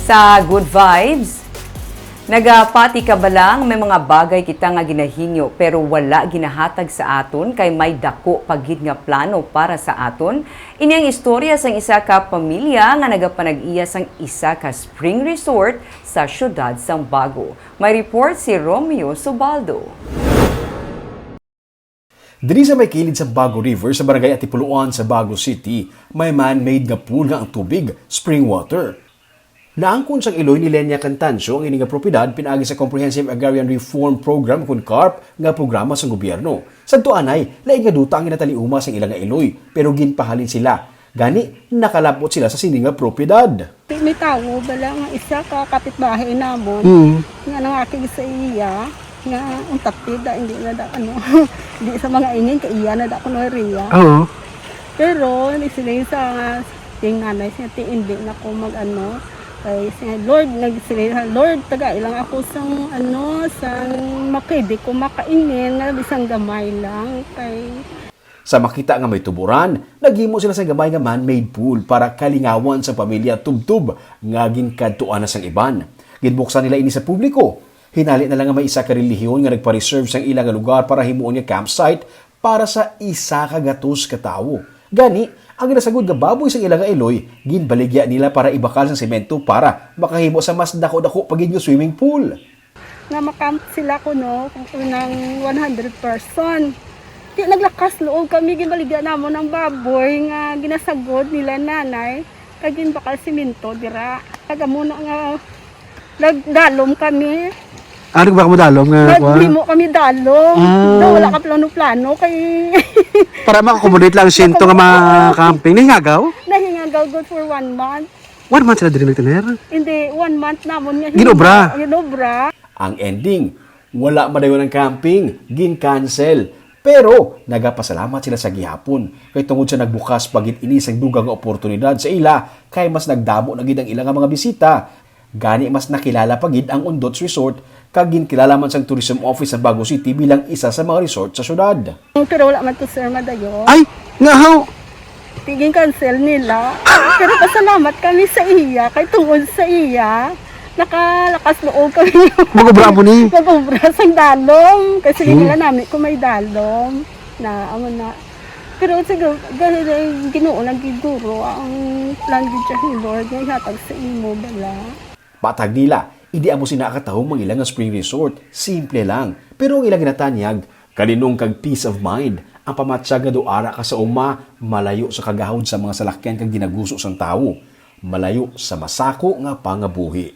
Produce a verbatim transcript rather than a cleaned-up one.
Sa Good Vibes, nagapati ka bala nga may mga bagay kita nga ginahinyo pero wala ginahatag sa aton kay may dako pa gid nga plano para sa aton? Ini ang istorya sang isa ka pamilya nga nagapanag-iya sang isa ka spring resort sa siyudad sang Bago. May report si Romeo Subaldo. Diri sa may kilid sa Bago River sa Barangay Atipuluan sa Bago City, may man-made nga pool nga ang tubig, spring water. Naangkon sang iloy ni Lenia Cantancio ang ini nga propiedad pinaagi sa Comprehensive Agrarian Reform Program, kun CARP, nga programa sang gobyerno. Sadto anay, lain nga duta ang ginataliuma sang ila nga iloy, pero ginpahalin sila. Gani, nakalabot sila sa sini nga propiedad. May tawo bala nga isa ka kapitbahay namon Mm. nga nangakig sa iya nga ang tapida hindi na da ano di sa mga ingin kay iya na da kuno riya. Oo. Pero nagsiling sa ting nanay siya ti hindi na ko mag ano kay siya Lord nagsiling sa Lord taga ilang ako sang ano sang makidi ko makaingin nga bisang gamay lang kay Sa makita nga may tuburan, naghimo sila sang gamay nga man-made pool para kalingawan sa pamilya tubtob nga ginkadtuan na sang iban. Ginbuksan nila ini sa publiko. Hinali na lang nga may isa ka relihiyon nga nagpa-reserve sang ila nga lugar para himuon nga campsite para sa isa ka gatos ka tawo. Gani, ang ginasagod nga baboy sang ila nga iloy, ginbaligya nila para ibakal sang semento para makahimo sa mas dako-dako pa gid nga swimming pool. Nga makamp sila kuno kung unang one hundred person. Di naglakas loob kami, ginbaligya namon ang baboy nga ginasagod nila nanay, kag ginbakal simento dira. Kag amo na nga nagdalom kami. Ano ba mo dalom nga kuan? Naghimo kami dalom. Ah. Daw wala ka plano-plano kay Para makakomodate lang ang siyento nga mga Makakomodate. camping. Nahingagaw? Nahingagaw good for one month. One month sila diri nagtener? Hindi, one month namon nga Ginobra? Ginobra. Ang ending, wala madayon ang camping, gin-cancel. Pero nagapasalamat sila sa gihapon kay tungod sa nagbukas pa gid ini sang dugang nga oportunidad sa ila kay mas nagdamo na gid ang ila nga mga bisita. Gani mas nakilala pa gid ang Undots Resort kag ginkilala man sang Tourism Office sa Bago City bilang isa sa mga resort sa syudad. Pero wala man to, sir, madayon. Ay, nga haw? Tiging cancel nila. Pero pasalamat kami sa iya, kay tungod sa iya, nakalakas loob kami. Mag-obra mo ni? Mag-obra sang dalom. Kasi Hmm. nila nami kung may dalom. Na, amo na. Pero siguro, gani na yung Ginoo lang siguro ang plan gid siya ni Lord nga ihatag sa imo, bala. Matag nila, hindi amo sina katahom ang ila nga spring resort. Simple lang. Pero ang ila ginatanyag, kalinong kag peace of mind. Ang pamatyag nga duara ka sa uma, malayo sa kagahod sa mga salakyan kag ginaguso sang tawo. Malayo sa masako nga pangabuhi.